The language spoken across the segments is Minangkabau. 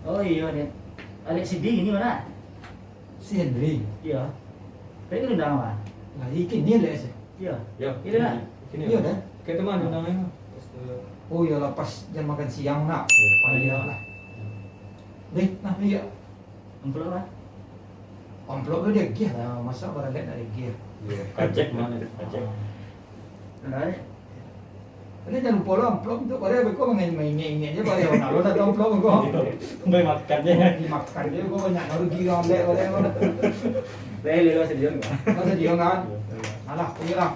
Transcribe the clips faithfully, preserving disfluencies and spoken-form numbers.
Oh iyo, Dit. Alek si Di kini ma? Si Hendri. Iyo. Alek ka diundang, Bang? Lah, kini alek se. Iyo. Iyo. Iyo, dah. Kini. Iyo, dah. Ka ma diundang, yo? Oh, iyolah, pas jam makan siang, nak. Iyo. Payah lah. Deh, nah, iyo. Amplop lah. Amplop tu diagiah lah, masa baralek nak diagiah. Iyo, kacek ma, kacek. Alright. Jadi jan lupo lo amplop tu, baralek beko main-main-main je, baralek nak lo nak amplop ko. Bai makan je. Dimakan je ko, banyak nak rugi urang alek baralek ko. Dah, lelo sadion ko. Oh, sadion kan? Iyo, iyo. Alah, iyo lah.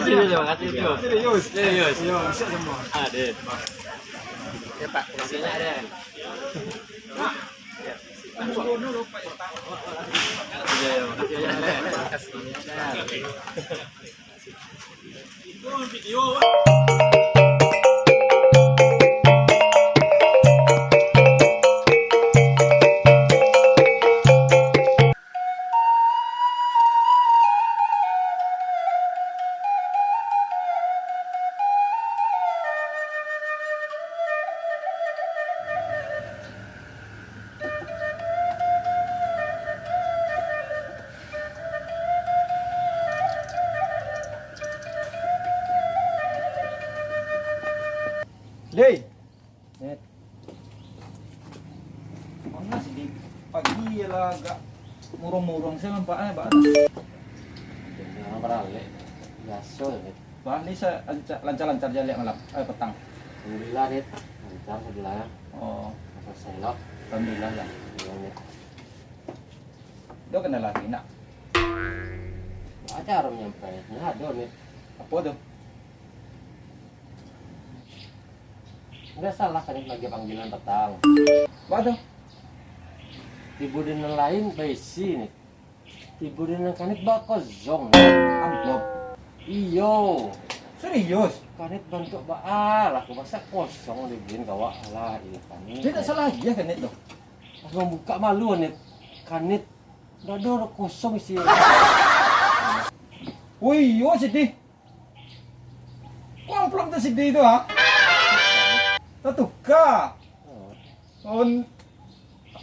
Serius, serius. Serius. Serius. Serius. Ada. Ya, Pak, makasih ada. Iya, iya, makasih ada. Makasih. Dei. Net. Mana sih, Dik? Pagi lah agak murung-murung, saya nampak, eh, Pak. Jangan baralek. Biaso, Net. Bang, ni sa-, lanca-, lancar-lancar je alek malam, eh, petang. Alhamdulillah, Net. Lancar sebelah. Oh. Selesai lah. Alhamdulillah lah. Iya, Net. Ado kendala lagi, nak? Acara nyampai, nah, ado, Net. Apo tu? Ndak salah, Kanit lagi panggilan patang. Apo tu? Tibo di nan lain baisi, Nit. Tibo di nan Kanit bakosong, Nit. Amplop. Iyo. Serius? Kanit bantuak baa lah, ko masa kosong di gin kawak lah, iyo Kanit. Dia tak salah aja Kanit tu. Pas mambuka malu, Nit. Kanit, ndak ado, kosong isi. Woi, iyo sedih. Kok amplop tu sedih tu, ha? Tatuka. Oh. On,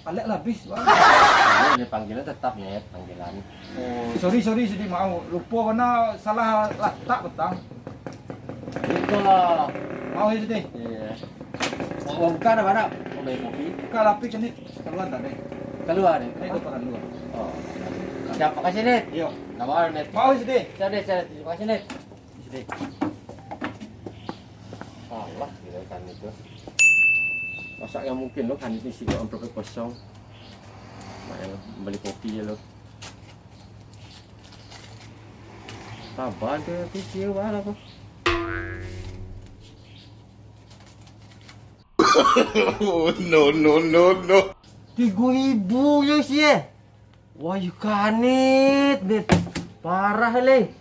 alek lah habis, Bang. Ini panggilan tetap, Net, panggilan. Oh, sorry, sorry, sedih, maaf. Lupo bana, salah latak petang. Itulah. Maaf ya, sedih. Iya. Mau buka ada mana? Mau beli kopi? Buka lah, Pik, ini keluar tadi. Kalua, Nit. Ini tu pakan dua. Oh. Siap, makasih, Nit. Iyo. Nama, Nit? Mau sini. Siap, Nit, siap, Nit. Makasih, Nit. Sini. Alah, gila kan itu. Masa nggak mungkin lo kan itu isi amplopnya kosong. Mak, ya lo, beli kopi ya lo. Sabar deh, aku sia lah aku. Oh, no, no, no, no. Tigo ribu yo isi eh. Wah, yo kanit, Nit. Parah, leh.